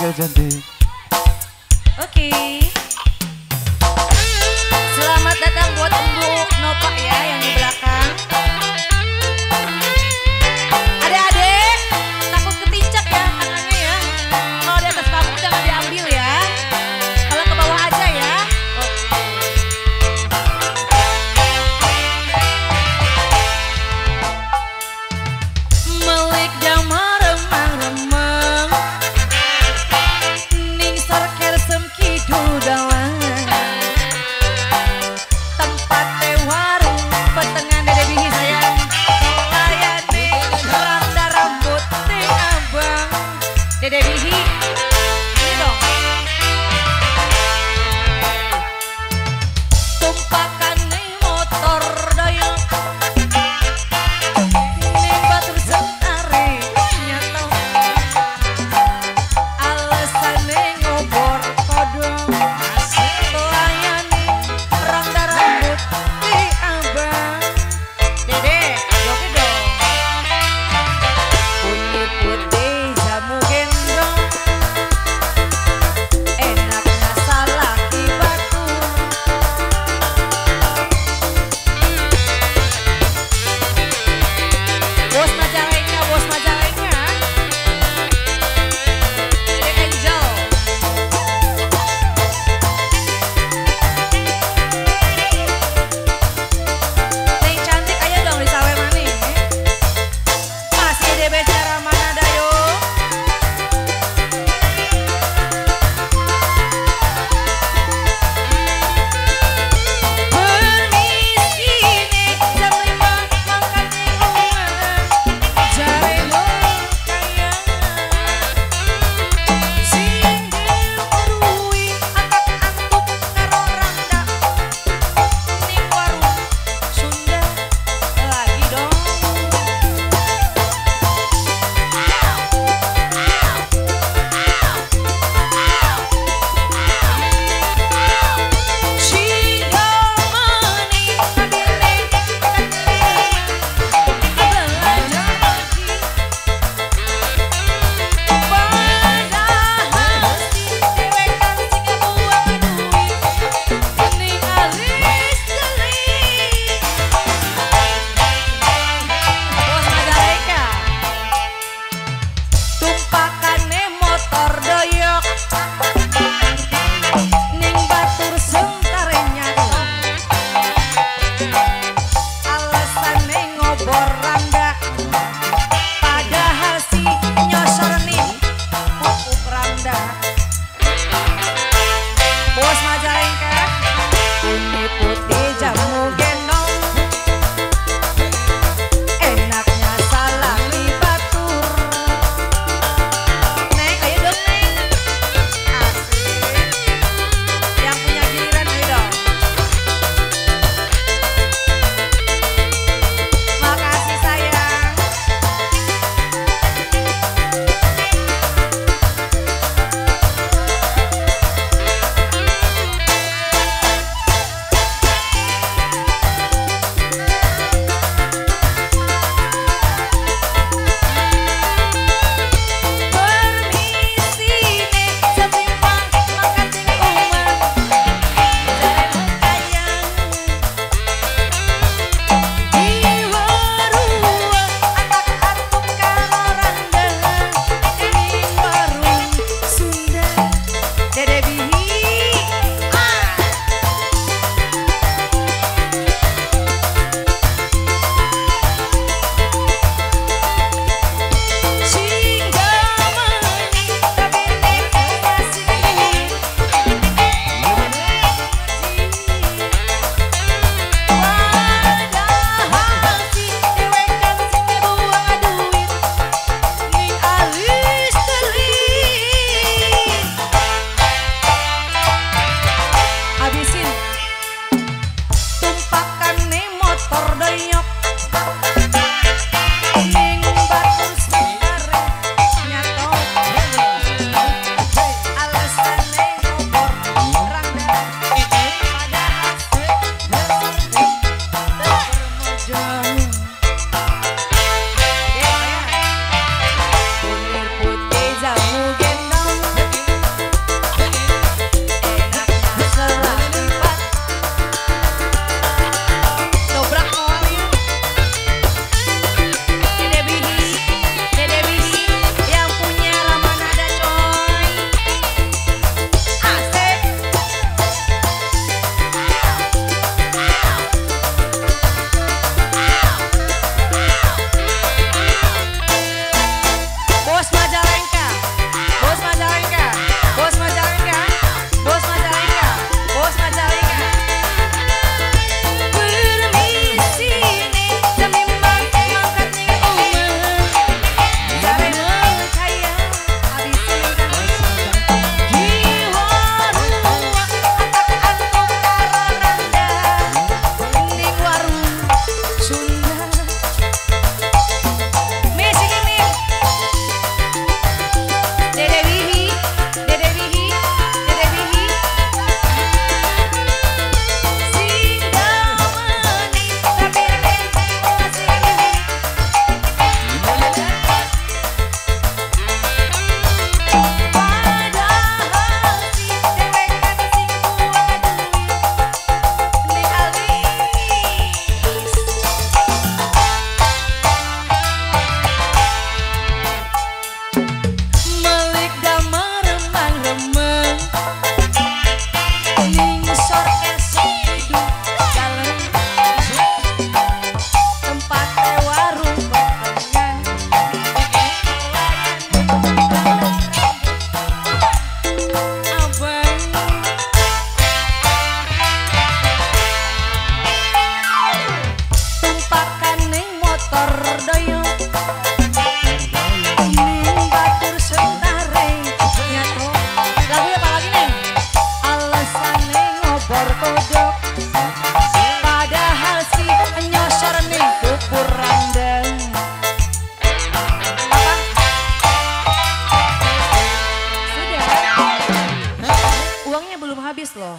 Oke cantik. Oke. Selamat datang buat Embu Nopa ya yang di belakang. Adek-adek, takut ketincak ya tangannya ya. Kalau di atas panggung jangan diambil ya. Kalau ke bawah aja ya. Oke. Melik damar remang-remang, ningsor kersem kidul dalang. Tempat warung petengan Dede Bihi sayang. Layane randa rambut teh abang. Dede Bihi ini dong. Tumpakane motor doyok, ning batur sentare nyata. Alasane ngobor kodong, layane randa rambut teh abang. Dede, joget dong. Putih-putih jamu gendong, enaknya salaki batu. Bos Majalengka, bos Majalengka. Dede Angel. Neng cantik ayo dong disawe maning. Masih DB cara mana dayo. Permisine jam 5 makan di rumah, jare wong kaya. Sing diweruhi antak-antuk karo randa ning warung Sunda lagi dong. Sing meni adine belajar lagi, padahal si dewekan sing buang duit ning alis jeli. Bos Majalengka. Tumpakane motor doyok, ning batur sentare nyata. Alasane ngobor randa, padahal si nyosor ning pupuk randa. Bos Majalengka. Putih-putih jamu gendong, enaknya salaki batur. Neng, ayo dong Neng. Asik. Yang punya giliran ayo dong. Makasih sayang. Motor doyok ning batur sentare nyato. Lagunya apa lagi nih? Alasane ngobor kodok, padahal si nyosor ning kuburan deng. Apa? Sudah. Uangnya belum habis loh.